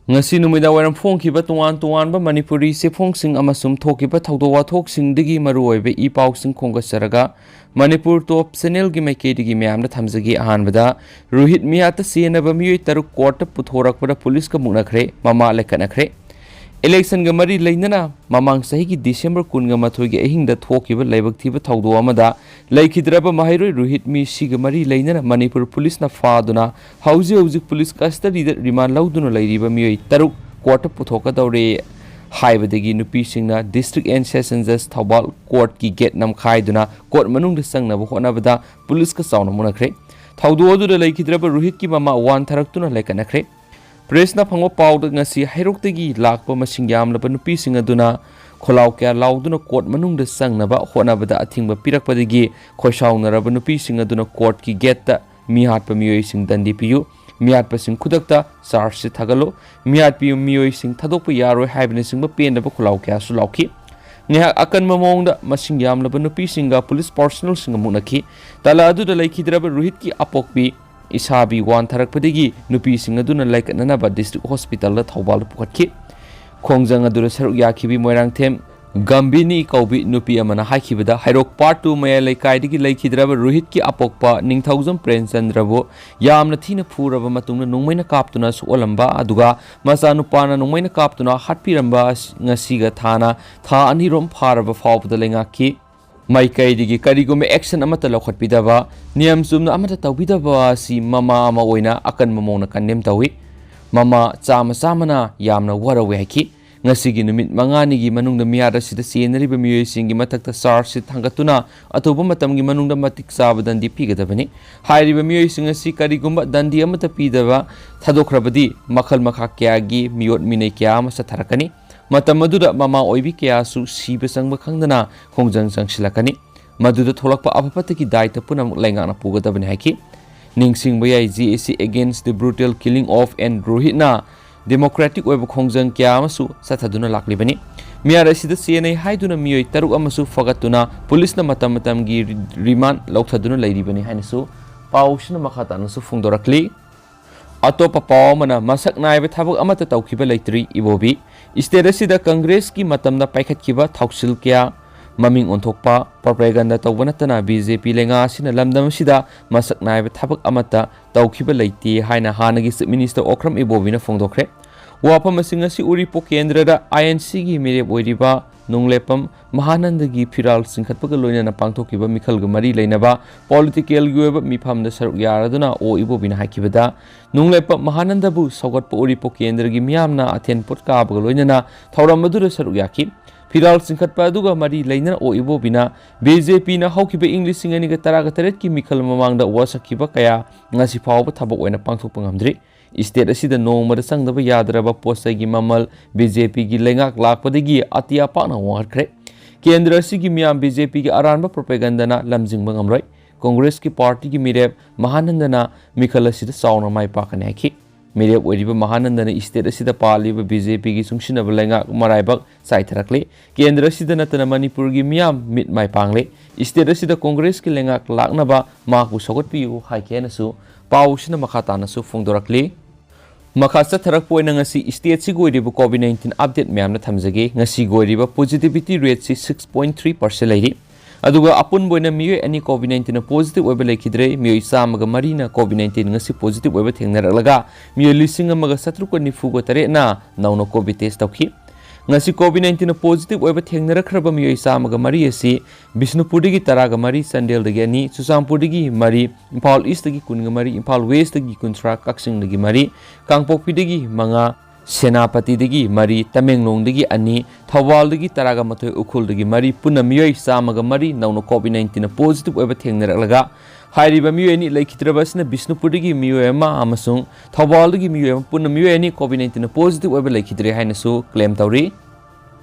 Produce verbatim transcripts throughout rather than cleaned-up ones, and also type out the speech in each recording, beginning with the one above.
ꯉꯁꯤ ꯅꯨꯃꯤꯗꯥꯡ ꯋꯥꯏꯔꯝ ꯐꯣꯡꯈꯤꯕ ꯇꯣꯉꯥꯟ ꯇꯣꯉꯥꯟꯕ ꯃꯅꯤꯄꯨꯔꯤ ꯆꯦꯐꯣꯡꯁꯤꯡ ꯑꯃꯁꯨꯡ ꯊꯣꯛꯈꯤꯕ ꯊꯧꯗꯣꯛ ꯋꯥꯊꯣꯛꯁꯤꯡꯗꯒꯤ ꯃꯔꯨꯑꯣꯏꯕ ꯏ ꯄꯥꯎꯁꯤꯡ ꯈꯣꯝꯒꯠꯆꯔꯒ, ꯃꯅꯤꯄꯨꯔ ꯇꯣꯞ ꯆꯦꯅꯦꯜꯒꯤ ꯃꯥꯏꯀꯩꯗꯒꯤ ꯃꯌꯥꯝꯗ ꯊꯝꯖꯒꯦ꯫ ꯑꯍꯥꯟꯕꯗ, ꯔꯣꯍꯤꯠ ꯃꯤꯌꯥꯠꯇ ꯆꯦꯟꯅꯕ ꯃꯤꯑꯣꯏ ꯇꯔꯨꯛ ꯀꯣꯔꯠꯇ ꯄꯨꯊꯣꯔꯛꯄꯗ ꯄꯨꯂꯤꯁꯀ ꯃꯨꯛꯅꯈ꯭ꯔꯦ, ꯃꯃꯥ ꯂꯩꯈꯠꯅꯈ꯭ꯔꯦ꯫ ꯏꯂꯦꯛꯁꯟꯒ ꯃꯔꯤ ꯂꯩꯅꯅ ꯃꯃꯥꯡ ꯆꯍꯤꯒꯤ ꯗꯤꯁꯦꯝꯕꯔ ꯀꯨꯟꯒ ꯃꯥꯊꯣꯏꯒꯤ ꯑꯍꯤꯡꯗ ꯊꯣꯛꯈꯤꯕ ꯂꯥꯏꯕꯛ ꯊꯤꯕ ꯊꯧꯗꯣꯛ ꯑꯃꯗ ꯂꯩꯈꯤꯗ꯭ꯔꯕ ꯃꯍꯩꯔꯣꯏ ꯔꯣꯍꯤꯠ ꯃꯤꯁꯤꯒ ꯃꯔꯤ ꯂꯩꯅꯅ ꯃꯅꯤꯄꯨꯔ ꯄꯨꯂꯤꯁꯅ ꯐꯥꯗꯨꯅ ꯍꯧꯖꯤꯛ ꯍꯧꯖꯤꯛ ꯄꯨꯂꯤꯁ ꯀꯁꯇꯗꯤꯗ ꯔꯤꯃꯥꯟ ꯂꯧꯗꯨꯅ ꯂꯩꯔꯤꯕ ꯃꯤꯑꯣꯏ ꯇꯔꯨꯛ ꯀꯣꯔꯠꯇ ꯄꯨꯊꯣꯛꯀꯗꯧꯔꯦ ꯍꯥꯏꯕꯗꯒꯤ ꯅꯨꯄꯤꯁꯤꯡꯅ District and Session Judge ꯊꯧꯕꯥꯜ ꯀꯣꯔꯠꯀꯤ ꯒꯦꯠ ꯅꯝꯈꯥꯏꯗꯨꯅ ꯀꯣꯔꯠ ꯃꯅꯨꯡꯗ ꯆꯪꯅꯕ ꯍꯣꯠꯅꯕꯗ ꯄꯨꯂꯤꯁꯀ ꯆꯥꯎꯅ ꯃꯨꯛꯅꯈ꯭ꯔꯦ꯫ ꯊꯧꯗꯣꯛ ꯑꯗꯨꯗ ꯂꯩꯈꯤꯗ꯭ꯔꯕ ꯔꯣꯍꯤꯠꯀꯤ ꯃꯃꯥ ꯋꯥꯟꯊꯔꯛꯇꯨꯅ ꯂꯩꯀꯠꯅꯈ꯭ꯔꯦ꯫ ꯄ꯭ꯔꯦꯁꯅ ꯐꯪꯕ ꯄꯥꯎꯗ ꯉꯁꯤ ꯍꯩꯔꯣꯛꯇꯒꯤ ꯂꯥꯛꯄ ꯃꯁꯤꯡ ꯌꯥꯝꯂꯕ ꯅꯨꯄꯤꯁꯤꯡ ꯑꯗꯨꯅ ꯈꯣꯜꯂꯥꯎ ꯀꯌꯥ ꯂꯥꯎꯗꯨꯅ ꯀꯣꯔꯠ ꯃꯅꯨꯡꯗ ꯆꯪꯅꯕ ꯍꯣꯠꯅꯕꯗ ꯑꯊꯤꯡꯕ ꯄꯤꯔꯛꯄꯗꯒꯤ ꯈꯣꯏꯁꯥꯎꯅꯔꯕ ꯅꯨꯄꯤꯁꯤꯡ ꯑꯗꯨꯅ ꯀꯣꯔꯠꯀꯤ ꯒꯦꯠꯇ ꯃꯤꯍꯥꯠꯄ ꯃꯤꯑꯣꯏꯁꯤꯡ ꯗꯟꯗꯤ ꯄꯤꯌꯨ, ꯃꯤꯍꯥꯠꯄꯁꯤꯡ ꯈꯨꯗꯛꯇ ꯆꯥꯔꯖꯁꯤꯠ ꯊꯥꯒꯠꯂꯨ, ꯃꯤꯍꯥꯠꯄꯤ ꯃꯤꯑꯣꯏꯁꯤꯡ ꯊꯥꯗꯣꯛꯄ ꯌꯥꯔꯣꯏ ꯍꯥꯏꯕꯅꯆꯤꯡꯕ ꯄꯦꯟꯗꯕ ꯈꯣꯜꯂꯥꯎ ꯀꯌꯥꯁꯨ ꯂꯥꯎꯈꯤ꯫ ꯉꯥꯏꯍꯥꯛ ꯑꯀꯟꯕ ꯃꯑꯣꯡꯗ ꯃꯁꯤꯡ ꯌꯥꯝꯂꯕ ꯅꯨꯄꯤꯁꯤꯡꯒ ꯄꯨꯂꯤꯁ ꯄꯥꯔꯁꯣꯅꯦꯜꯁꯤꯡꯒ ꯃꯨꯛꯅꯈꯤ꯫ ꯇꯥꯂꯥ ꯑꯗꯨꯗ ꯂꯩꯈꯤꯗ꯭ꯔꯕ ꯔꯣꯍꯤꯠꯀꯤ ꯑꯄꯣꯛꯄꯤ ꯏꯁꯥꯕꯤ ꯋꯥꯟꯊꯔꯛꯄꯗꯒꯤ ꯅꯨꯄꯤꯁꯤꯡ ꯑꯗꯨꯅ ꯂꯥꯏꯀꯠꯅꯅꯕ ꯗꯤꯁꯇ꯭ꯔꯤꯛ ꯍꯣꯁꯄꯤꯇꯥꯜꯗ ꯊꯧꯕꯥꯜꯗ ꯄꯨꯈꯠꯈꯤ꯫ ꯈꯣꯡꯖꯪ ꯑꯗꯨꯗ ꯁꯔꯨꯛ ꯌꯥꯈꯤꯕꯤ ꯃꯣꯏꯔꯥꯡꯊꯦꯝ ꯒꯝꯕꯤꯅꯤ ꯀꯧꯕꯤ ꯅꯨꯄꯤ ꯑꯃꯅ ꯍꯥꯏꯈꯤꯕꯗ, ꯍꯩꯔꯣꯛ ꯄꯥꯔꯠ ꯇꯨ ꯃꯌꯥꯏ ꯂꯩꯀꯥꯏꯗꯒꯤ ꯂꯩꯈꯤꯗ꯭ꯔꯕ ꯔꯣꯍꯤꯠꯀꯤ ꯑꯄꯣꯛꯄ ꯅꯤꯡꯊꯧꯖꯝ ꯄ꯭ꯔꯦꯝꯆꯟꯗ꯭ꯔꯕꯨ ꯌꯥꯝꯅ ꯊꯤꯅ ꯐꯨꯔꯕ ꯃꯇꯨꯡꯗ ꯅꯣꯡꯃꯩꯅ ꯀꯥꯞꯇꯨꯅ ꯁꯣꯛꯍꯜꯂꯝꯕ, ꯑꯗꯨꯒ ꯃꯆꯥꯅꯨꯄꯥꯅ ꯅꯣꯡꯃꯩꯅ ꯀꯥꯞꯇꯨꯅ ꯍꯥꯠꯄꯤꯔꯝꯕ ꯑꯁ-, ꯉꯁꯤꯒ ꯊꯥꯅ ꯊꯥ ꯑꯅꯤꯔꯣꯝ ꯐꯥꯔꯕ ꯐꯥꯎꯕꯗ ꯂꯩꯉꯥꯛꯀꯤ ꯃꯥꯏꯀꯩꯗꯒꯤ ꯀꯔꯤꯒꯨꯝꯕ action ꯑꯃꯠꯇ ꯂꯧꯈꯠꯄꯤꯗꯕ, ꯅꯤꯌꯝ ꯆꯨꯝꯅ ꯑꯃꯠꯇ ꯇꯧꯕꯤꯗꯕ ꯑꯁꯤ ꯃꯃꯥ ꯑꯃ ꯑꯣꯏꯅ ꯑꯀꯟꯕ ꯃꯑꯣꯡꯗ condemn ꯇꯧꯏ꯫ ꯃꯃꯥ ꯆꯥꯝꯃ ꯆꯥꯝꯃꯅ ꯌꯥꯝꯅ ꯋꯥꯔꯧꯏ ꯍꯥꯏꯈꯤ꯫ ꯉꯁꯤꯒꯤ ꯅꯨꯃꯤꯠ ꯃꯉꯥꯅꯤꯒꯤ ꯃꯅꯨꯡꯗ ꯃꯤꯍꯥꯠ ꯑꯁꯤꯗ ꯆꯦꯟꯅꯔꯤꯕ ꯃꯤꯑꯣꯏꯁꯤꯡꯒꯤ ꯃꯊꯛꯇ ꯆꯥꯔꯖꯁꯤꯠ ꯊꯥꯡꯒꯠꯇꯨꯅ ꯑꯊꯨꯕ ꯃꯇꯝꯒꯤ ꯃꯅꯨꯡꯗ ꯃꯇꯤꯛ ꯆꯥꯕ ꯗꯟꯗꯤ ꯄꯤꯒꯗꯕꯅꯤ꯫ ꯍꯥꯏꯔꯤꯕ ꯃꯤꯑꯣꯏꯁꯤꯡ ꯑꯁꯤ ꯀꯔꯤꯒꯨꯝꯕ ꯗꯟꯗꯤ ꯑꯃꯠꯇ ꯄꯤꯗꯕ ꯊꯥꯗꯣꯛꯈ꯭ꯔꯕꯗꯤ ꯃꯈꯜ ꯃꯈꯥ ꯀꯌꯥꯒꯤ ꯃꯤꯑꯣꯠ ꯃꯤꯅꯩ ꯀꯌꯥ ꯑꯃ ꯆꯠꯊꯔꯛꯀꯅꯤ꯫ ꯃꯇꯝ ꯑꯗꯨꯗ ꯃꯃꯥ ꯑꯣꯏꯕꯤ ꯀꯌꯥꯁꯨ ꯁꯤꯕ ꯆꯪꯕ ꯈꯪꯗꯅ ꯈꯣꯡꯖꯪ ꯆꯪꯁꯤꯜꯂꯛꯀꯅꯤ꯫ ꯃꯗꯨꯗ ꯊꯣꯛꯂꯛꯄ ꯑꯐ ꯐꯠꯇꯒꯤ ꯗꯥꯏꯇ ꯄꯨꯝꯅꯃꯛ ꯂꯩꯉꯥꯛꯅ ꯄꯨꯒꯗꯕꯅꯤ ꯍꯥꯏꯈꯤ꯫ ꯅꯤꯡꯁꯤꯡꯕ ꯌꯥꯏ, G A C Against the Brutal Killing of and ꯔꯣꯍꯤꯠꯅ democratic ꯑꯣꯏꯕ ꯈꯣꯡꯖꯪ ꯀꯌꯥ ꯑꯃꯁꯨ ꯆꯠꯊꯗꯨꯅ ꯂꯥꯛꯂꯤꯕꯅꯤ꯫ ꯃꯤꯍꯥꯠ ꯑꯁꯤꯗ ꯆꯦꯟꯅꯩ ꯍꯥꯏꯗꯨꯅ ꯃꯤꯑꯣꯏ ꯇꯔꯨꯛ ꯑꯃꯁꯨ ꯐꯒꯠꯇꯨꯅ ꯄꯨꯂꯤꯁꯅ ꯃꯇꯝ ꯃꯇꯝꯒꯤ ꯔꯤ-, ꯔꯤꯃꯥꯟ ꯂꯧꯊꯗꯨꯅ ꯂꯩꯔꯤꯕꯅꯤ ꯍꯥꯏꯅꯁꯨ ꯄꯥꯎꯁꯤꯅ ꯃꯈꯥ ꯇꯥꯅꯁꯨ ꯐꯣꯡꯗꯣꯔꯛꯂꯤ꯫ ꯑꯇꯣꯞꯄ ꯄꯥꯎ ꯑꯃꯅ, ꯃꯁꯛ ꯅꯥꯏꯕ ꯊꯕꯛ ꯑꯃꯠꯇ ꯇꯧꯈꯤꯕ ꯂꯩꯇ꯭ꯔꯤ ꯏꯕꯣꯕꯤ꯫ ꯁ꯭ꯇꯦꯠ ꯑꯁꯤꯗ ꯀꯪꯒ꯭ꯔꯦꯁꯀꯤ ꯃꯇꯝꯗ ꯄꯥꯏꯈꯠꯈꯤꯕ ꯊꯧꯁꯤꯜ ꯀꯌꯥ, ꯃꯃꯤꯡ ꯑꯣꯟꯊꯣꯛꯄ, ꯄ꯭ꯔꯣꯄꯦꯒꯟꯗꯥ ꯇꯧꯕ ꯅꯠꯇꯅ ꯕꯤ ꯖꯦ ꯄꯤ ꯂꯩꯉꯥꯛ ꯑꯁꯤꯅ ꯂꯝꯗꯝ ꯑꯁꯤꯗ ꯃꯁꯛ ꯅꯥꯏꯕ ꯊꯕꯛ ꯑꯃꯠꯇ ꯇꯧꯈꯤꯕ ꯂꯩꯇꯦ ꯍꯥꯏꯅ ꯍꯥꯟꯅꯒꯤ ꯆꯤꯐ ꯃꯤꯅꯤꯁꯇꯔ ꯑꯣꯀ꯭ꯔꯝ ꯏꯕꯣꯕꯤꯅ ꯐꯣꯡꯗꯣꯛꯈ꯭ꯔꯦ꯫ ꯋꯥꯐꯝ ꯑꯁꯤꯡ ꯑꯁꯤ ꯎꯔꯤꯄꯣꯛ ꯀꯦꯟꯗ꯭ꯔꯗ ꯑꯥꯏ ꯑꯦꯟ ꯁꯤꯒꯤ ꯃꯤꯔꯦꯞ ꯑꯣꯏꯔꯤꯕ ꯅꯨꯡꯂꯦꯞꯄꯝ ꯃꯍꯥꯅꯟꯗꯒꯤ ꯐꯤꯔꯥꯜ ꯆꯤꯡꯈꯠꯄꯒ ꯂꯣꯏꯅꯅ ꯄꯥꯡꯊꯣꯛꯈꯤꯕ ꯃꯤꯈꯜꯒ ꯃꯔꯤ ꯂꯩꯅꯕ ꯄꯣꯂꯤꯇꯤꯀꯦꯜꯒꯤ ꯑꯣꯏꯕ ꯃꯤꯐꯝꯗ ꯁꯔꯨꯛ ꯌꯥꯔꯗꯨꯅ ꯑꯣ ꯏꯕꯣꯕꯤꯅ ꯍꯥꯏꯈꯤꯕꯗ, ꯅꯨꯡꯂꯦꯞꯄꯝ ꯃꯍꯥꯅꯟꯗꯕꯨ ꯁꯧꯒꯠꯄ ꯎꯔꯤꯄꯣꯛ ꯀꯦꯟꯗ꯭ꯔꯒꯤ ꯃꯤꯌꯥꯝꯅ ꯑꯊꯦꯟ ꯄꯣꯠ ꯀꯥꯕꯒ ꯂꯣꯏꯅꯅ ꯊꯧꯔꯝ ꯑꯗꯨꯗ ꯁꯔꯨꯛ ꯌꯥꯈꯤ꯫ ꯐꯤꯔꯥꯜ ꯆꯤꯡꯈꯠꯄ ꯑꯗꯨꯒ ꯃꯔꯤ ꯂꯩꯅꯅ ꯑꯣ ꯏꯕꯣꯕꯤꯅ ꯕꯤ ꯖꯦ ꯄꯤꯅ ꯍꯧꯈꯤꯕ ꯏꯪ ꯂꯤꯁꯤꯡ ꯑꯅꯤꯒ ꯇꯔꯥꯒ ꯇꯔꯦꯠꯀꯤ ꯃꯤꯈꯜ ꯃꯃꯥꯡꯗ ꯋꯥꯁꯛꯈꯤꯕ ꯀꯌꯥ ꯉꯁꯤ ꯐꯥꯎꯕ ꯊꯕꯛ ꯑꯣꯏꯅ ꯄꯥꯡꯊꯣꯛꯄ ꯉꯝꯗ꯭ꯔꯤ꯫ ꯁ꯭ꯇꯦꯠ ꯑꯁꯤꯗ ꯅꯣꯡꯃꯗ ꯆꯪꯗꯕ ꯌꯥꯗ꯭ꯔꯕ ꯄꯣꯠ ꯆꯩꯒꯤ ꯃꯃꯜ ꯕꯤ ꯖꯦ ꯄꯤꯒꯤ ꯂꯩꯉꯥꯛ ꯂꯥꯛꯄꯗꯒꯤ ꯑꯇꯤꯌꯥ ꯄꯥꯛꯅ ꯋꯥꯡꯈꯠꯈ꯭ꯔꯦ꯫ ꯀꯦꯟꯗ꯭ꯔ ꯑꯁꯤꯒꯤ ꯃꯤꯌꯥꯝ ꯕꯤ ꯖꯦ ꯄꯤꯒꯤ ꯑꯔꯥꯟꯕ ꯄ꯭ꯔꯣꯄꯦꯒꯟꯗꯥꯅ ꯂꯝꯖꯤꯡꯕ ꯉꯝꯂꯣꯏ꯫ ꯀꯣꯡꯒ꯭ꯔꯦꯁꯀꯤ ꯄꯥꯔꯇꯤꯒꯤ ꯃꯤꯔꯦꯞ ꯃꯍꯥꯅꯟꯗꯅ ꯃꯤꯈꯜ ꯑꯁꯤꯗ ꯆꯥꯎꯅ ꯃꯥꯏ ꯄꯥꯛꯀꯅꯤ ꯍꯥꯏꯈꯤ꯫ ꯃꯤꯔꯦꯞ ꯑꯣꯏꯔꯤꯕ ꯃꯍꯥꯅꯟꯗꯅ ꯁ꯭ꯇꯦꯠ ꯑꯁꯤꯗ ꯄꯥꯜꯂꯤꯕ ꯕꯤ ꯖꯦ ꯄꯤꯒꯤ ꯆꯨꯡꯁꯤꯟꯅꯕ ꯂꯩꯉꯥꯛ ꯃꯔꯥꯏꯕꯛ ꯆꯥꯏꯊꯔꯛꯂꯤ꯫ ꯀꯦꯟꯗ꯭ꯔ ꯑꯁꯤꯗ ꯅꯠꯇꯅ ꯃꯅꯤꯄꯨꯔꯒꯤ ꯃꯤꯌꯥꯝ ꯃꯤꯠ ꯃꯥꯏ ꯄꯥꯡꯂꯦ꯫ ꯁ꯭ꯇꯦꯠ ꯑꯁꯤꯗ ꯀꯣꯡꯒ꯭ꯔꯦꯁꯀꯤ ꯂꯩꯉꯥꯛ ꯂꯥꯛꯅꯕ ꯃꯍꯥꯛꯄꯨ ꯁꯧꯒꯠꯄꯤꯌꯨ ꯍꯥꯏꯈꯤ ꯍꯥꯏꯅꯁꯨ ꯄꯥꯎꯁꯤꯅ ꯃꯈꯥ ꯇꯥꯅꯁꯨ ꯐꯣꯡꯗꯣꯔꯛꯂꯤ꯫ ꯃꯈꯥ ꯆꯠꯊꯔꯛꯄ ꯑꯣꯏꯅ ꯉꯁꯤ ꯁ꯭ꯇꯦꯠꯁꯤꯒꯤ ꯑꯣꯏꯔꯤꯕ ꯀꯣꯚꯤꯗ ꯅꯥꯏꯟꯇꯤꯟ ꯑꯞꯗꯦꯠ ꯃꯌꯥꯝꯅ ꯊꯝꯖꯒꯦ꯫ ꯉꯁꯤꯒꯤ ꯑꯣꯏꯔꯤꯕ ꯄꯣꯖꯤꯇꯤꯚꯤꯇꯤ ꯔꯦꯠꯁꯤ ꯁꯤꯛꯁ ꯄꯣꯏꯟ ꯊ꯭ꯔꯤ ꯄꯥꯔꯁꯦꯟ ꯂꯩꯔꯤ꯫ ꯑꯗꯨꯒ ꯑꯄꯨꯟꯕ ꯑꯣꯏꯅ ꯃꯤꯑꯣꯏ ꯑꯅꯤ ꯀꯣꯚꯤꯗ ꯅꯥꯏꯟꯇꯤꯟꯅ ꯄꯣꯖꯤꯇꯤꯚ ꯑꯣꯏꯕ ꯂꯩꯈꯤꯗ꯭ꯔꯦ꯫ ꯃꯤꯑꯣꯏ ꯆꯥꯝꯃꯒ ꯃꯔꯤꯅ ꯀꯣꯚꯤꯗ ꯅꯥꯏꯟꯇꯤꯟ ꯉꯁꯤ ꯄꯣꯖꯤꯇꯤꯚ ꯑꯣꯏꯕ ꯊꯦꯡꯅꯔꯛꯂꯒ, ꯃꯤꯑꯣꯏ ꯂꯤꯁꯤꯡ ꯑꯃꯒ ꯆꯥꯇ꯭ꯔꯨꯛꯀ ꯅꯤꯐꯨꯒ ꯇꯔꯦꯠꯅ ꯅꯧꯅ ꯀꯣꯚꯤꯗ ꯇꯦꯁ ꯇꯧꯈꯤ꯫ ꯉꯁꯤ ꯀꯣꯚꯤꯗ ꯅꯥꯏꯟꯇꯤꯟꯅ ꯄꯣꯖꯤꯇꯤꯚ ꯑꯣꯏꯕ ꯊꯦꯡꯅꯔꯛꯈ꯭ꯔꯕ ꯃꯤꯑꯣꯏ ꯆꯥꯝꯃꯒ ꯃꯔꯤ ꯑꯁꯤ ꯕꯤꯁꯅꯨꯄꯨꯔꯗꯒꯤ ꯇꯔꯥꯒ ꯃꯔꯤ, ꯆꯥꯟꯗꯦꯜꯗꯒꯤ ꯑꯅꯤ, ꯆꯨꯔꯆꯥꯟꯄꯨꯔꯗꯒꯤ ꯃꯔꯤ, ꯏꯝꯐꯥꯜ ꯏꯁꯇꯒꯤ ꯀꯨꯟꯒ ꯃꯔꯤ, ꯏꯝꯐꯥꯜ ꯋꯦꯁꯇꯒꯤ ꯀꯨꯟꯊ꯭ꯔꯥ, ꯀꯛꯆꯤꯡꯗꯒꯤ ꯃꯔꯤ, ꯀꯥꯡꯄꯣꯛꯄꯤꯗꯒꯤ ꯃꯉꯥ, ꯁꯦꯅꯥꯄꯇꯤꯗꯒꯤ ꯃꯔꯤ, ꯇꯃꯦꯡꯂꯣꯡꯗꯒꯤ ꯑꯅꯤ, ꯊꯧꯕꯥꯜꯗꯒꯤ ꯇꯔꯥꯒ ꯃꯥꯊꯣꯏ, ꯎꯈ꯭ꯔꯨꯜꯗꯒꯤ ꯃꯔꯤ, ꯄꯨꯟꯅ ꯃꯤꯑꯣꯏ ꯆꯥꯝꯃꯒ ꯃꯔꯤ ꯅꯧꯅ ꯀꯣꯚꯤꯗ ꯅꯥꯏꯟꯇꯤꯟꯅ ꯄꯣꯖꯤꯇꯤꯚ ꯑꯣꯏꯕ ꯊꯦꯡꯅꯔꯛꯂꯒ, ꯍꯥꯏꯔꯤꯕ ꯃꯤꯑꯣꯏ ꯑꯅꯤ ꯂꯩꯈꯤꯗ꯭ꯔꯕ ꯑꯁꯤꯅ ꯕꯤꯁꯅꯨꯄꯨꯔꯗꯒꯤ ꯃꯤꯑꯣꯏ ꯑꯃ ꯑꯃꯁꯨꯡ ꯊꯧꯕꯥꯜꯗꯒꯤ ꯃꯤꯑꯣꯏ ꯑꯃ, ꯄꯨꯟꯅ ꯃꯤꯑꯣꯏ ꯑꯅꯤ ꯀꯣꯚꯤꯗ ꯅꯥꯏꯟꯇꯤꯟꯅ ꯄꯣꯖꯤꯇꯤꯚ ꯑꯣꯏꯕ ꯂꯩꯈꯤꯗ꯭ꯔꯦ ꯍꯥꯏꯅꯁꯨ ꯀ꯭ꯂꯦꯝ ꯇꯧꯔꯤ꯫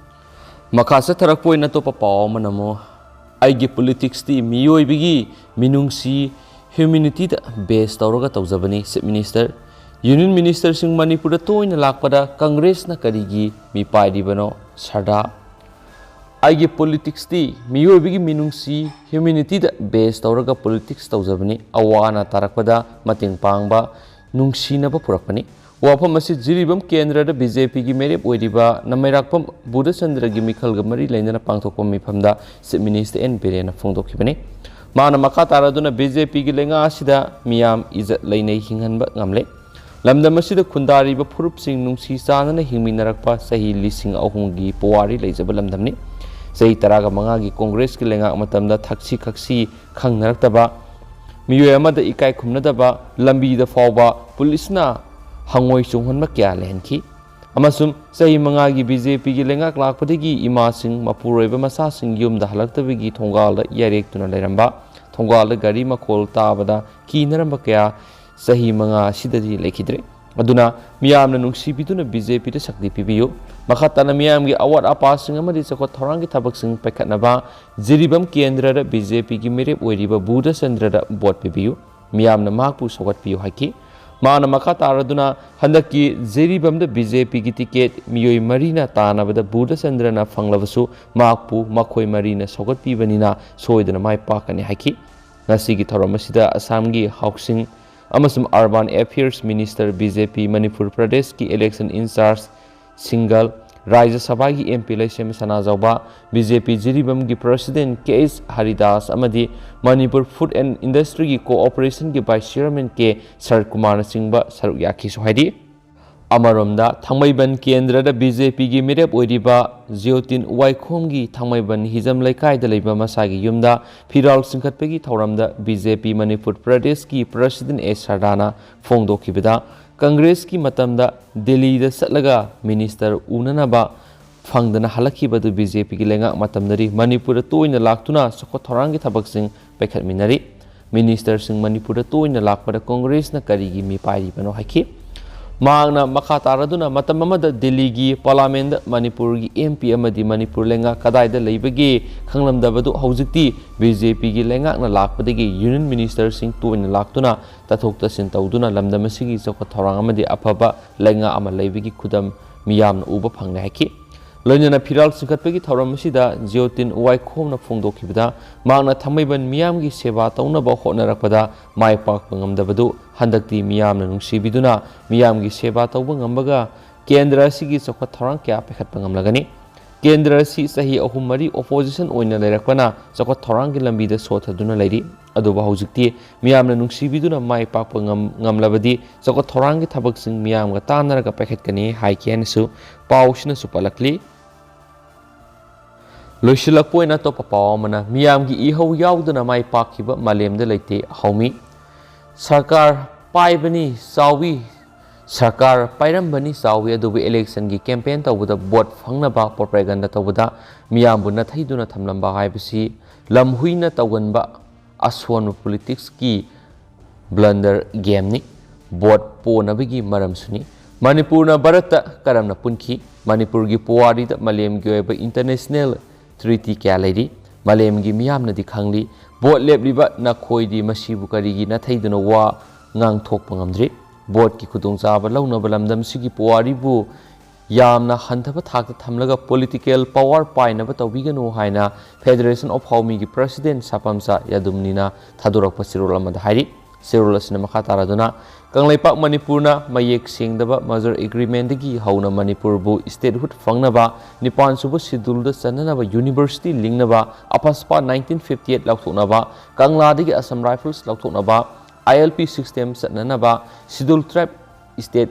ꯃꯈꯥ ꯆꯠꯊꯔꯛꯄ ꯑꯣꯏꯅ ꯑꯇꯣꯞꯄ ꯄꯥꯎ ꯑꯃꯅ ꯑꯃꯨꯛ, ꯑꯩꯒꯤ ꯄꯣꯂꯤꯇꯤꯛꯁꯇꯤ ꯃꯤꯑꯣꯏꯕꯒꯤ ꯃꯤꯅꯨꯡꯁꯤ, ꯍ꯭ꯌꯨꯃꯤꯅꯤꯇꯤꯗ ꯕꯦꯁ ꯇꯧꯔꯒ ꯇꯧꯖꯕꯅꯤ, ꯆꯤꯐ ꯃꯤꯅꯤꯁꯇꯔ꯫ ꯌꯨꯅꯤꯌꯟ ꯃꯤꯅꯤꯁꯇꯔꯁꯤꯡ ꯃꯅꯤꯄꯨꯔꯗ ꯇꯣꯏꯅ ꯂꯥꯛꯄꯗ ꯀꯪꯒ꯭ꯔꯦꯁꯅ ꯀꯔꯤꯒꯤ ꯃꯤ ꯄꯥꯏꯔꯤꯕꯅꯣ? ꯁꯔꯗꯥ꯫ ꯑꯩꯒꯤ ꯄꯣꯂꯤꯇꯤꯛꯁꯇꯤ ꯃꯤꯑꯣꯏꯕꯒꯤ ꯃꯤꯅꯨꯡꯁꯤ, ꯍ꯭ꯌꯨꯃꯤꯅꯤꯇꯤꯗ ꯕꯦꯁ ꯇꯧꯔꯒ ꯄꯣꯂꯤꯇꯤꯛꯁ ꯇꯧꯖꯕꯅꯤ꯫ ꯑꯋꯥ ꯑꯅꯥ ꯇꯥꯔꯛꯄꯗ ꯃꯇꯦꯡ ꯄꯥꯡꯕ, ꯅꯨꯡꯁꯤꯅꯕ ꯄꯨꯔꯛꯄꯅꯤ꯫ ꯋꯥꯐꯝ ꯑꯁꯤ ꯖꯤꯔꯤꯕꯥꯝ ꯀꯦꯟꯗ꯭ꯔꯗ ꯕꯤ ꯖꯦ ꯄꯤꯒꯤ ꯃꯤꯔꯦꯞ ꯑꯣꯏꯔꯤꯕ ꯅꯃꯩꯔꯥꯛꯄꯝ ꯕꯨꯙꯆꯟꯗ꯭ꯔꯒꯤ ꯃꯤꯈꯜꯒ ꯃꯔꯤ ꯂꯩꯅꯅ ꯄꯥꯡꯊꯣꯛꯄ ꯃꯤꯐꯝꯗ ꯆꯤꯐ ꯃꯤꯅꯤꯁꯇꯔ ꯑꯦꯟ ꯕꯤꯔꯦꯟꯅ ꯐꯣꯡꯗꯣꯛꯈꯤꯕꯅꯤ꯫ ꯃꯥꯅ ꯃꯈꯥ ꯇꯥꯔꯗꯨꯅ ꯕꯤ ꯖꯦ ꯄꯤꯒꯤ ꯂꯩꯉꯥꯛ ꯑꯁꯤꯗ ꯃꯤꯌꯥꯝ ꯏꯖꯠ ꯂꯩꯅꯩ ꯍꯤꯡꯍꯟꯕ ꯉꯝꯂꯦ꯫ ꯂꯝꯗꯝ ꯑꯁꯤꯗ ꯈꯨꯟꯗꯥꯔꯤꯕ ꯐꯨꯔꯨꯞꯁꯤꯡ ꯅꯨꯡꯁꯤ ꯆꯥꯟꯅꯅ ꯍꯤꯡꯃꯤꯟꯅꯔꯛꯄ ꯆꯍꯤ ꯂꯤꯁꯤꯡ ꯑꯍꯨꯝꯒꯤ ꯄꯨꯋꯥꯔꯤ ꯂꯩꯖꯕ ꯂꯝꯗꯝꯅꯤ꯫ ꯆꯍꯤ ꯇꯔꯥꯒ ꯃꯉꯥꯒꯤ ꯀꯣꯡꯒ꯭ꯔꯦꯁꯀꯤ ꯂꯩꯉꯥꯛ ꯃꯇꯝꯗ ꯊꯛꯁꯤ ꯈꯛꯁꯤ ꯈꯪꯅꯔꯛꯇꯕ, ꯃꯤꯑꯣꯏ ꯑꯃꯗ ꯏꯀꯥꯏ ꯈꯨꯝꯅꯗꯕ, ꯂꯝꯕꯤꯗ ꯐꯥꯎꯕ ꯄꯨꯂꯤꯁꯅ ꯍꯪꯉꯣꯏ ꯆꯣꯡꯍꯟꯕ ꯀꯌꯥ ꯂꯩꯍꯟꯈꯤ꯫ ꯑꯃꯁꯨꯡ ꯆꯍꯤ ꯃꯉꯥꯒꯤ ꯕꯤ ꯖꯦ ꯄꯤꯒꯤ ꯂꯩꯉꯥꯛ ꯂꯥꯛꯄꯗꯒꯤ ꯏꯃꯥꯁꯤꯡ, ꯃꯄꯨꯔꯣꯏꯕ ꯃꯆꯥꯁꯤꯡ ꯌꯨꯝꯗ ꯍꯜꯂꯛꯇꯕꯒꯤ ꯊꯣꯡꯒꯥꯜꯗ ꯌꯥꯔꯦꯛꯇꯨꯅ ꯂꯩꯔꯝꯕ, ꯊꯣꯡꯒꯥꯜꯗ ꯒꯥꯔꯤ ꯃꯈꯣꯜ ꯇꯥꯕꯗ ꯀꯤꯅꯔꯝꯕ ꯀꯌꯥ ꯆꯍꯤ ꯃꯉꯥ ꯑꯁꯤꯗꯗꯤ ꯂꯩꯈꯤꯗ꯭ꯔꯦ꯫ ꯑꯗꯨꯅ ꯃꯤꯌꯥꯝꯅ ꯅꯨꯡꯁꯤꯕꯤꯗꯨꯅ ꯕꯤ ꯖꯦ ꯄꯤꯗ ꯁꯛꯇꯤ ꯄꯤꯕꯤꯌꯨ꯫ ꯃꯈꯥ ꯇꯥꯅ ꯃꯤꯌꯥꯝꯒꯤ ꯑꯋꯥꯠ ꯑꯄꯥꯁꯤꯡ ꯑꯃꯗꯤ ꯆꯥꯎꯈꯠ ꯊꯧꯔꯥꯡꯒꯤ ꯊꯕꯛꯁꯤꯡ ꯄꯥꯏꯈꯠꯅꯕ ꯖꯤꯔꯤꯕꯥꯝ ꯀꯦꯟꯗ꯭ꯔꯗ ꯕꯤ ꯖꯦ ꯄꯤꯒꯤ ꯃꯤꯔꯦꯞ ꯑꯣꯏꯔꯤꯕ ꯕꯨꯙꯆꯟꯗ꯭ꯔꯗ ꯚꯣꯠ ꯄꯤꯕꯤꯌꯨ꯫ ꯃꯤꯌꯥꯝꯅ ꯃꯍꯥꯛꯄꯨ ꯁꯧꯒꯠꯄꯤꯌꯨ ꯍꯥꯏꯈꯤ꯫ ꯃꯥꯅ ꯃꯈꯥ ꯇꯥꯔꯗꯨꯅ ꯍꯟꯗꯛꯀꯤ ꯖꯤꯔꯤꯕꯥꯝꯗ ꯕꯤ ꯖꯦ ꯄꯤꯒꯤ ꯇꯤꯀꯦꯠ ꯃꯤꯑꯣꯏ ꯃꯔꯤꯅ ꯇꯥꯟꯅꯕꯗ ꯕꯨꯙꯆꯟꯗ꯭ꯔꯅ ꯐꯪꯂꯕꯁꯨ ꯃꯍꯥꯛꯄꯨ ꯃꯈꯣꯏ ꯃꯔꯤꯅ ꯁꯧꯒꯠꯄꯤꯕꯅꯤꯅ ꯁꯣꯏꯗꯅ ꯃꯥꯏ ꯄꯥꯛꯀꯅꯤ ꯍꯥꯏꯈꯤ꯫ ꯉꯁꯤꯒꯤ ꯊꯧꯔꯝ ꯑꯁꯤꯗ ꯑꯁꯥꯝꯒꯤ ꯍꯥꯎꯁꯤꯡ ꯑꯃꯁꯨꯡ urban affairs minister, B J ꯄꯤ ꯃꯅꯤꯄꯨꯔ ꯄ꯭ꯔꯗꯦꯁꯀꯤ ꯏꯂꯦꯛꯁꯟ ꯏꯟꯆꯥꯔꯖ ꯁꯤꯡꯒꯜ, ꯔꯥꯖ꯭ꯌ ꯁꯚꯥꯒꯤ ꯑꯦꯝ ꯄꯤ ꯂꯩꯁꯦꯝꯕ ꯁꯅꯥꯖꯥꯎꯕ, ꯕꯤ ꯖꯦ ꯄꯤ ꯖꯤꯔꯤꯕꯥꯝꯒꯤ ꯄ꯭ꯔꯁꯤꯗꯦꯟ ꯀꯦ ꯑꯦꯁ ꯍꯔꯤꯗꯥꯁ ꯑꯃꯗꯤ Manipur food and ꯏꯟꯗꯁꯇ꯭ꯔꯤꯒꯤ ꯀꯣꯑꯣꯄꯔꯦꯁꯟꯒꯤ vice chairman ꯀꯦ ꯁꯔꯠꯀꯨꯃꯥꯔꯅꯆꯤꯡꯕ ꯁꯔꯨꯛ ꯌꯥꯈꯤꯁꯨ ꯍꯥꯏꯔꯤ꯫ ꯑꯃꯔꯣꯝꯗ ꯊꯥꯡꯃꯩꯕꯟ ꯀꯦꯟꯗ꯭ꯔꯗ ꯕꯤ ꯖꯦ ꯄꯤꯒꯤ ꯃꯤꯔꯦꯞ ꯑꯣꯏꯔꯤꯕ ꯖꯤꯑꯣꯇꯤꯟ ꯋꯥꯏꯈꯣꯝꯒꯤ ꯊꯥꯡꯃꯩꯕꯟ ꯍꯤꯖꯝ ꯂꯩꯀꯥꯏꯗ ꯂꯩꯕ ꯃꯁꯥꯒꯤ ꯌꯨꯝꯗ ꯐꯤꯔꯥꯜ ꯆꯤꯡꯈꯠꯄꯒꯤ ꯊꯧꯔꯝꯗ ꯕꯤ ꯖꯦ ꯄꯤ ꯃꯅꯤꯄꯨꯔ ꯄ꯭ꯔꯗꯦꯁꯀꯤ ꯄ꯭ꯔꯁꯤꯗꯦꯟ ꯑꯦ ꯁꯔꯗꯥꯅ ꯐꯣꯡꯗꯣꯛꯈꯤꯕꯗ, ꯀꯪꯒ꯭ꯔꯦꯁꯀꯤ ꯃꯇꯝꯗ ꯗꯤꯜꯂꯤꯗ ꯆꯠꯂꯒ ꯃꯤꯅꯤꯁꯇꯔ ꯎꯅꯅꯕ ꯐꯪꯗꯅ ꯍꯜꯂꯛꯈꯤꯕ ꯑꯗꯨ ꯕꯤ ꯖꯦ ꯄꯤꯒꯤ ꯂꯩꯉꯥꯛ ꯃꯇꯝꯗꯗꯤ ꯃꯅꯤꯄꯨꯔꯗ ꯇꯣꯏꯅ ꯂꯥꯛꯇꯨꯅ ꯆꯥꯎꯈꯠ ꯊꯧꯔꯥꯡꯒꯤ ꯊꯕꯛꯁꯤꯡ ꯄꯥꯏꯈꯠꯃꯤꯟꯅꯔꯤ꯫ ꯃꯤꯅꯤꯁꯇꯔꯁꯤꯡ ꯃꯅꯤꯄꯨꯔꯗ ꯇꯣꯏꯅ ꯂꯥꯛꯄꯗ ꯀꯪꯒ꯭ꯔꯦꯁꯅ ꯀꯔꯤꯒꯤ ꯃꯤꯄꯥꯏꯔꯤꯕꯅꯣ ꯍꯥꯏꯈꯤ꯫ ꯃꯍꯥꯛꯅ ꯃꯈꯥ ꯇꯥꯔꯗꯨꯅ ꯃꯇꯝ ꯑꯃꯗ ꯗꯤꯜꯂꯤꯒꯤ ꯄꯥꯔꯂꯥꯃꯦꯟꯗ ꯃꯅꯤꯄꯨꯔꯒꯤ ꯑꯦꯝ ꯄꯤ ꯑꯃꯗꯤ ꯃꯅꯤꯄꯨꯔ ꯂꯩꯉꯥꯛ ꯀꯗꯥꯏꯗ ꯂꯩꯕꯒꯦ ꯈꯪꯂꯝꯗꯕꯗꯨ ꯍꯧꯖꯤꯛꯇꯤ ꯕꯤ ꯖꯦ ꯄꯤꯒꯤ ꯂꯩꯉꯥꯛꯅ ꯂꯥꯛꯄꯗꯒꯤ ꯌꯨꯅꯤꯌꯟ ꯃꯤꯅꯤꯁꯇꯔꯁꯤꯡ ꯇꯣꯏꯅ ꯂꯥꯛꯇꯨꯅ ꯇꯥꯊꯣꯛ ꯇꯥꯁꯤꯟ ꯇꯧꯗꯨꯅ ꯂꯝꯗꯝ ꯑꯁꯤꯒꯤ ꯆꯥꯎꯈꯠ ꯊꯧꯔꯥꯡ ꯑꯃꯗꯤ ꯑꯐꯕ ꯂꯩꯉꯥꯛ ꯑꯃ ꯂꯩꯕꯒꯤ ꯈꯨꯗꯝ ꯃꯤꯌꯥꯝꯅ ꯎꯕ ꯐꯪꯂꯦ ꯍꯥꯏꯈꯤ꯫ ꯂꯣꯏꯅꯅ ꯐꯤꯔꯥꯜ ꯆꯤꯡꯈꯠꯄꯒꯤ ꯊꯧꯔꯝ ꯑꯁꯤꯗ ꯖꯤꯑꯣꯇꯤꯟ ꯋꯥꯏꯈꯣꯝꯅ ꯐꯣꯡꯗꯣꯛꯈꯤꯕꯗ, ꯃꯍꯥꯛꯅ ꯊꯥꯡꯃꯩꯕꯟ ꯃꯤꯌꯥꯝꯒꯤ ꯁꯦꯕꯥ ꯇꯧꯅꯕ ꯍꯣꯠꯅꯔꯛꯄꯗ ꯃꯥꯏ ꯄꯥꯛꯄ ꯉꯝꯗꯕꯗꯨ ꯍꯟꯗꯛꯇꯤ ꯃꯤꯌꯥꯝꯅ ꯅꯨꯡꯁꯤꯕꯤꯗꯨꯅ ꯃꯤꯌꯥꯝꯒꯤ ꯁꯦꯕꯥ ꯇꯧꯕ ꯉꯝꯕꯒ ꯀꯦꯟꯗ꯭ꯔ ꯑꯁꯤꯒꯤ ꯆꯥꯎꯈꯠ ꯊꯧꯔꯥꯡ ꯀꯌꯥ ꯄꯥꯏꯈꯠꯄ ꯉꯝꯂꯒꯅꯤ꯫ ꯀꯦꯟꯗ꯭ꯔ ꯑꯁꯤ ꯆꯍꯤ ꯑꯍꯨꯝ ꯃꯔꯤ ꯑꯣꯄꯣꯖꯤꯁꯟ ꯑꯣꯏꯅ ꯂꯩꯔꯛꯄꯅ ꯆꯥꯎꯈꯠ ꯊꯧꯔꯥꯡꯒꯤ ꯂꯝꯕꯤꯗ ꯁꯣꯊꯗꯨꯅ ꯂꯩꯔꯤ꯫ ꯑꯗꯨꯕꯨ ꯍꯧꯖꯤꯛꯇꯤ ꯃꯤꯌꯥꯝꯅ ꯅꯨꯡꯁꯤꯕꯤꯗꯨꯅ ꯃꯥꯏ ꯄꯥꯛꯄ ꯉꯝ-, ꯉꯝꯂꯕꯗꯤ ꯆꯥꯎꯈꯠ ꯊꯧꯔꯥꯡꯒꯤ ꯊꯕꯛꯁꯤꯡ ꯃꯤꯌꯥꯝꯒ ꯇꯥꯟꯅꯔꯒ ꯄꯥꯏꯈꯠꯀꯅꯤ ꯍꯥꯏꯈꯤ ꯍꯥꯏꯅꯁꯨ ꯄꯥꯎꯁꯤꯅꯁꯨ ꯄꯜꯂꯛꯂꯤ꯫ ꯂꯣꯏꯁꯤꯜꯂꯛꯄ ꯑꯣꯏꯅ ꯑꯇꯣꯞꯄ ꯄꯥꯎ ꯑꯃꯅ, ꯃꯤꯌꯥꯝꯒꯤ ꯏꯍꯧ ꯌꯥꯎꯗꯅ ꯃꯥꯏ ꯄꯥꯛꯈꯤꯕ ꯃꯥꯂꯦꯝꯗ ꯂꯩꯇꯦ ꯍꯧꯃꯤ꯫ ꯁꯔꯀꯥꯔ ꯄꯥꯏꯕꯅꯤ ꯆꯥꯎꯏ, ꯁꯔꯀꯥꯔ ꯄꯥꯏꯔꯝꯕꯅꯤ ꯆꯥꯎꯏ, ꯑꯗꯨꯕꯨ ꯏꯂꯦꯛꯁꯟꯒꯤ ꯀꯦꯝꯄꯦꯟ ꯇꯧꯕꯗ ꯚꯣꯠ ꯐꯪꯅꯕ ꯄ꯭ꯔꯣꯄꯦꯒꯟꯗ ꯇꯧꯕꯗ ꯃꯤꯌꯥꯝꯕꯨ ꯅꯥꯊꯩꯗꯨꯅ ꯊꯝꯂꯝꯕ ꯍꯥꯏꯕꯁꯤ ꯂꯝꯍꯨꯏꯅ ꯇꯧꯒꯟꯕ ꯑꯁꯣꯟꯕ ꯄꯣꯂꯤꯇꯤꯛꯁꯀꯤ ꯕ꯭ꯂꯟꯗꯔ ꯒꯦꯝꯅꯤ꯫ ꯚꯣꯠ ꯄꯣꯅꯕꯒꯤ ꯃꯔꯝꯁꯨꯅꯤ꯫ ꯃꯅꯤꯄꯨꯔꯅ ꯚꯥꯔꯠꯇ ꯀꯔꯝꯅ ꯄꯨꯟꯈꯤ? ꯃꯅꯤꯄꯨꯔꯒꯤ ꯄꯨꯋꯥꯔꯤꯗ ꯃꯥꯂꯦꯝꯒꯤ ꯑꯣꯏꯕ ꯏꯟꯇꯔꯅꯦꯁꯅꯦꯜ ꯇ꯭ꯔꯤꯇꯤ ꯀꯌꯥ ꯂꯩꯔꯤ꯫ ꯃꯥꯂꯦꯝꯒꯤ ꯃꯤꯌꯥꯝꯅꯗꯤ ꯈꯪꯂꯤ꯫ ꯚꯣꯠ ꯂꯦꯞꯂꯤꯕ ꯅꯈꯣꯏꯗꯤ ꯃꯁꯤꯕꯨ ꯀꯔꯤꯒꯤ ꯅꯥꯊꯩꯗꯨꯅ ꯋꯥ ꯉꯥꯡꯊꯣꯛꯄ ꯉꯝꯗ꯭ꯔꯤ? ꯚꯣꯠꯀꯤ ꯈꯨꯗꯣꯡꯆꯥꯕ ꯂꯧꯅꯕ ꯂꯝꯗꯝꯁꯤꯒꯤ ꯄꯨꯋꯥꯔꯤꯕꯨ ꯌꯥꯝꯅ ꯍꯟꯊꯕ ꯊꯥꯛꯇ ꯊꯝꯂꯒ ꯄꯣꯂꯤꯇꯤꯀꯦꯜ ꯄꯥꯋꯔ ꯄꯥꯏꯅꯕ ꯇꯧꯕꯤꯒꯅꯨ ꯍꯥꯏꯅ ꯐꯦꯗꯔꯦꯁꯟ ꯑꯣꯐ ꯍꯥꯎꯃꯤꯒꯤ ꯄ꯭ꯔꯁꯤꯗꯦꯟ ꯁꯥꯄꯝꯆꯥ ꯌꯥꯗꯨꯝꯅꯤꯅ ꯊꯥꯗꯣꯔꯛꯄ ꯆꯦꯔꯣꯜ ꯑꯃꯗ ꯍꯥꯏꯔꯤ꯫ ꯆꯦꯔꯣꯜ ꯑꯁꯤꯅ ꯃꯈꯥ ꯇꯥꯔꯗꯨꯅ, ꯀꯪꯂꯩꯄꯥꯛ ꯃꯅꯤꯄꯨꯔꯅ ꯃꯌꯦꯛ ꯁꯦꯡꯗꯕ ꯃꯔꯖꯔ ꯑꯦꯒ꯭ꯔꯤꯃꯦꯟꯗꯒꯤ ꯍꯧꯅ ꯃꯅꯤꯄꯨꯔꯕꯨ ꯁ꯭ꯇꯦꯠꯍꯨꯗ ꯐꯪꯅꯕ, ꯅꯤꯄꯥꯟ ꯁꯨꯕ ꯁꯤꯗꯨꯜꯗ ꯆꯟꯅꯅꯕ, ꯌꯨꯅꯤꯚꯔꯁꯤꯇꯤ ꯂꯤꯡꯅꯕ, ꯑꯐꯁꯄꯥ ꯅꯥꯏꯟꯇꯤꯟ ꯐꯤꯐꯇꯤ ꯑꯩꯠ ꯂꯧꯊꯣꯛꯅꯕ, ꯀꯪꯂꯥꯗꯒꯤ ꯑꯁꯥꯝ ꯔꯥꯏꯐꯜꯁ ꯂꯧꯊꯣꯛꯅꯕ, ꯑꯥꯏ ꯑꯦꯜ ꯄꯤ ꯁꯤꯁꯇꯦꯝ ꯆꯠꯅꯅꯕ, ꯁꯤꯗꯨꯜ ꯇ꯭ꯔꯥꯏꯕ ꯁ꯭ꯇꯦꯠ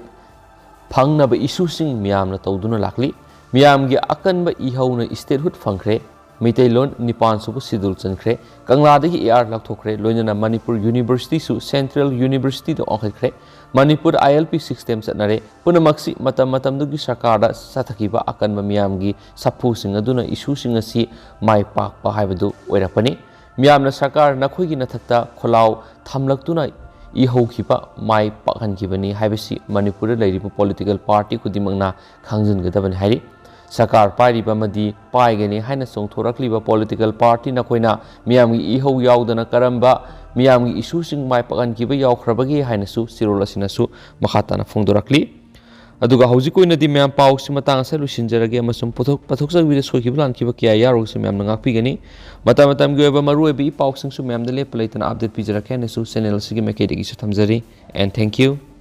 ꯐꯪꯅꯕ ꯏꯁꯨꯁꯤꯡ ꯃꯤꯌꯥꯝꯅ ꯇꯧꯗꯨꯅ ꯂꯥꯛꯂꯤ꯫ ꯃꯤꯌꯥꯝꯒꯤ ꯑꯀꯟꯕ ꯏꯍꯧꯅ ꯁ꯭ꯇꯦꯠꯍꯨꯗ ꯐꯪꯈ꯭ꯔꯦ꯫ ꯃꯩꯇꯩꯂꯣꯟ ꯅꯤꯄꯥꯟ ꯁꯨꯕ ꯁꯤꯗꯨꯜ ꯆꯟꯈ꯭ꯔꯦ꯫ ꯀꯪꯂꯥꯗꯒꯤ ꯑꯦ ꯑꯥꯔ ꯂꯧꯊꯣꯛꯈ꯭ꯔꯦ꯫ ꯂꯣꯏꯅꯅ ꯃꯅꯤꯄꯨꯔ ꯌꯨꯅꯤꯚꯔꯁꯤꯇꯤꯁꯨ ꯁꯦꯟꯇ꯭ꯔꯦꯜ ꯌꯨꯅꯤꯚꯔꯁꯤꯇꯤꯗ ꯑꯣꯟꯈꯠꯈ꯭ꯔꯦ꯫ ꯃꯅꯤꯄꯨꯔ ꯑꯥꯏ ꯑꯦꯜ ꯄꯤ ꯁꯤꯁꯇꯦꯝ ꯆꯠꯅꯔꯦ꯫ ꯄꯨꯝꯅꯃꯛꯁꯤ ꯃꯇꯝ ꯃꯇꯝꯗꯨꯒꯤ ꯁꯔꯀꯥꯔꯗ ꯆꯠꯊꯈꯤꯕ ꯑꯀꯟꯕ ꯃꯤꯌꯥꯝꯒꯤ ꯁꯥꯐꯨꯁꯤꯡ ꯑꯗꯨꯅ ꯏꯁꯨꯁꯤꯡ ꯑꯁꯤ ꯃꯥꯏ ꯄꯥꯛꯄ ꯍꯥꯏꯕꯗꯨ ꯑꯣꯏꯔꯛꯄꯅꯤ꯫ ꯃꯤꯌꯥꯝꯅ ꯁꯔꯀꯥꯔ ꯅꯈꯣꯏꯒꯤ ꯅꯊꯛꯇ ꯈꯣꯜꯂꯥꯎ ꯊꯝꯂꯛꯇꯨꯅ ꯏꯍꯧꯈꯤꯕ, ꯃꯥꯏ ꯄꯥꯛꯍꯟꯈꯤꯕꯅꯤ ꯍꯥꯏꯕꯁꯤ ꯃꯅꯤꯄꯨꯔꯗ ꯂꯩꯔꯤꯕ ꯄꯣꯂꯤꯇꯤꯀꯦꯜ ꯄꯥꯔꯇꯤ ꯈꯨꯗꯤꯡꯃꯛꯅ ꯈꯪꯖꯤꯟꯒꯗꯕꯅꯤ ꯍꯥꯏꯔꯤ꯫ ꯁꯔꯀꯥꯔ ꯄꯥꯏꯔꯤꯕ ꯑꯃꯗꯤ ꯄꯥꯏꯒꯅꯤ ꯍꯥꯏꯅ ꯆꯣꯡꯊꯣꯔꯛꯂꯤꯕ ꯄꯣꯂꯤꯇꯤꯀꯦꯜ ꯄꯥꯔꯇꯤ ꯅꯈꯣꯏꯅ ꯃꯤꯌꯥꯝꯒꯤ ꯏꯍꯧ ꯌꯥꯎꯗꯅ ꯀꯔꯝꯕ ꯃꯤꯌꯥꯝꯒꯤ ꯏꯁꯨꯁꯤꯡ ꯃꯥꯏ ꯄꯥꯛꯍꯟꯈꯤꯕ ꯌꯥꯎꯈ꯭ꯔꯕꯒꯦ ꯍꯥꯏꯅꯁꯨ ꯆꯦꯔꯣꯜ ꯑꯁꯤꯅꯁꯨ ꯃꯈꯥ ꯇꯥꯅ ꯐꯣꯡꯗꯣꯔꯛꯂꯤ꯫ ꯑꯗꯨꯒ ꯍꯧꯖꯤꯛ ꯑꯣꯏꯅꯗꯤ ꯃꯌꯥꯝ ꯄꯥꯎꯁꯤ ꯃꯇꯥꯡ ꯑꯁꯤꯗ ꯂꯣꯏꯁꯤꯟꯖꯔꯒꯦ, ꯑꯃꯁꯨꯡ ꯄꯨꯊꯣꯛ-, ꯄꯥꯊꯣꯛꯆꯕꯤꯗ ꯁꯣꯏꯈꯤꯕ ꯂꯥꯟꯈꯤꯕ ꯀꯌꯥ ꯌꯥꯎꯔꯒꯁꯨ ꯃꯌꯥꯝꯅ ꯉꯥꯛꯄꯤꯒꯅꯤ꯫ ꯃꯇꯝ ꯃꯇꯝꯒꯤ ꯑꯣꯏꯕ ꯃꯔꯨꯑꯣꯏꯕ ꯏ ꯄꯥꯎꯁꯤꯡꯁꯨ ꯃꯌꯥꯝꯗ ꯂꯦꯞꯄ ꯂꯩꯇꯅ update ꯄꯤꯖꯔꯛꯀꯦ ꯍꯥꯏꯅꯁꯨ channel ꯑꯁꯤꯒꯤ ꯃꯥꯏꯀꯩꯗꯒꯤꯁꯨ ꯊꯝꯖꯔꯤ꯫ And thank you꯫